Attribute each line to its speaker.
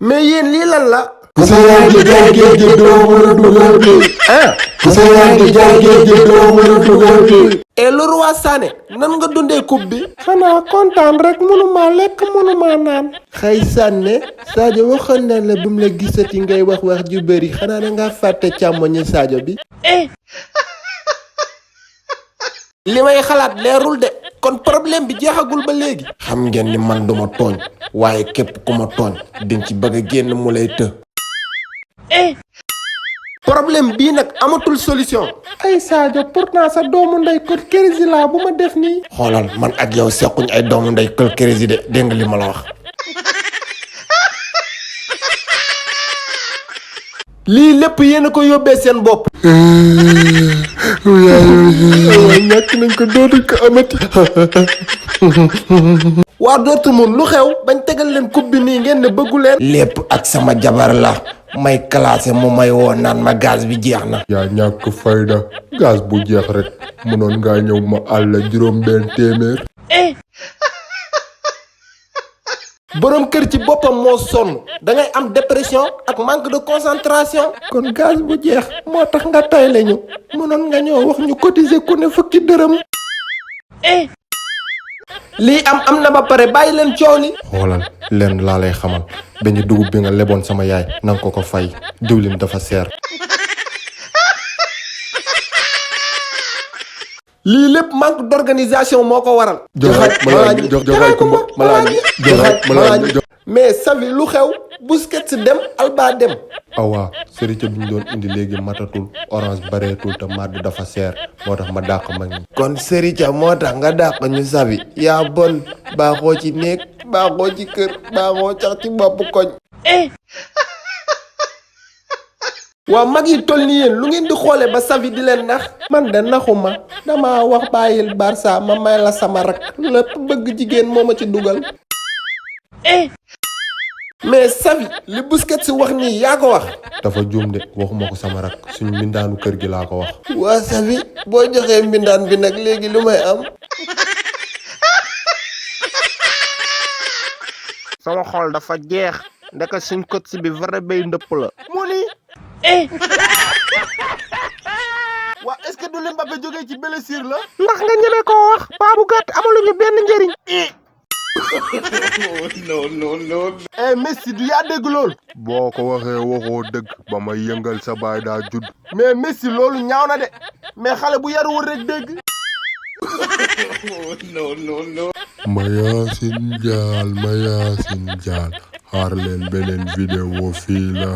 Speaker 1: mais yéen lii lan la.
Speaker 2: ku sa yaay di jaay géej gi doo mën a dugal bi. ku sa yaay di jaay géej gi doo mën a dugal bi.
Speaker 1: et le roi Sané nan nga dundee coupe bi. xanaa kontaan rek mënuma lekk mënuma naan. xëy Sané Sadio waxoon na la bu mu la gisati ngay wax ju bëri xanaa da ngaa fàtte càmmoñi Sadio bi. li may xalaat leerul de kon problème bi jeexagul ba léegi. xam ngeen ni man duma tooñ waaye képp ku ma tooñ diñ ci bëgg a génn mu lay të. problème bii nag amatul solution. ay Sadio pourtant sa doomu ndey kër kérisi laa bu ma def nii. xoolal man ak yow sequñ ay doomu ndey kër kérisi de dégg nga li ma la wax. lii lépp yéen a ko yóbbee seen bopp. ñàkk nañ ko dootuñ ko amati. waa Dortmund lu xew bañ tegal leen coupe bi nii ngeen ne bëggu leen. lépp ak sama jabar la may classé mu may woo naan ma gaz bi jeex na.
Speaker 2: yaa ñàkk fayda gaz bu jeex rek mënoon ngaa ñëw ma àll juróom-benn téeméer.
Speaker 1: borom kër ci boppam moo sonn da ngay am dépression ak manque de concentration. kon gaz bu jeex moo tax nga tayle ñu mënoon nga ñëw wax ñu cotiser ku ne fukki dërëm. lii am na ba pare bàyyi leen coow li.
Speaker 2: xoolal lenn laa lay xamal benn dugub bi nga leboon sama yaay nanga ko fay diwlin dafa seer.
Speaker 1: lii lépp manque d'organisation moo ko waral. mais Xavi lu xew Busquets dem Alba dem.
Speaker 2: awaa sërite bi ñu doon indi léegi matatul orange bareetul te màdd dafa seer moo tax ma dàq mag ñi.
Speaker 1: kon sërite moo tax nga dàq ñu Xavi yaa bon baaxoo ci néeg baaxoo ci kër baaxoo sax ci bopp koñ. waaw mag yi toll ni yéen lu ngeen di xoole ba Xavi di leen nax. man de naxuma dama wax bàyyil Barça ma may la sama rak lépp bëgg jigéen moo ma ci dugal. mais Xavi li Busquets si wax nii yaa ko wax.
Speaker 2: dafa juum de waxuma ko sama rak suñu mbindaanu kër gi laa ko wax.
Speaker 1: waa Xavi boo joxee mbindaan bi nag léegi lu may am. sama xol dafa jeex ndeka suñ coach bi vrai bay ndëpp la. mu ni. waa est-ce que du li Mbappé jógee ci blessure la. ndax nga ñeme koo wax baabu gàtt amaluñu benn njëriñ. non. Messi du yaa dégg loolu.
Speaker 2: boo ko waxee waxoo dëgg ba ma yëngal sa baay daa judd.
Speaker 1: mais Messi loolu ñaaw na de mais xale bu yaruwul rek dégg. non.
Speaker 2: Mayacine Dial xaar leen beneen vidéo fii la.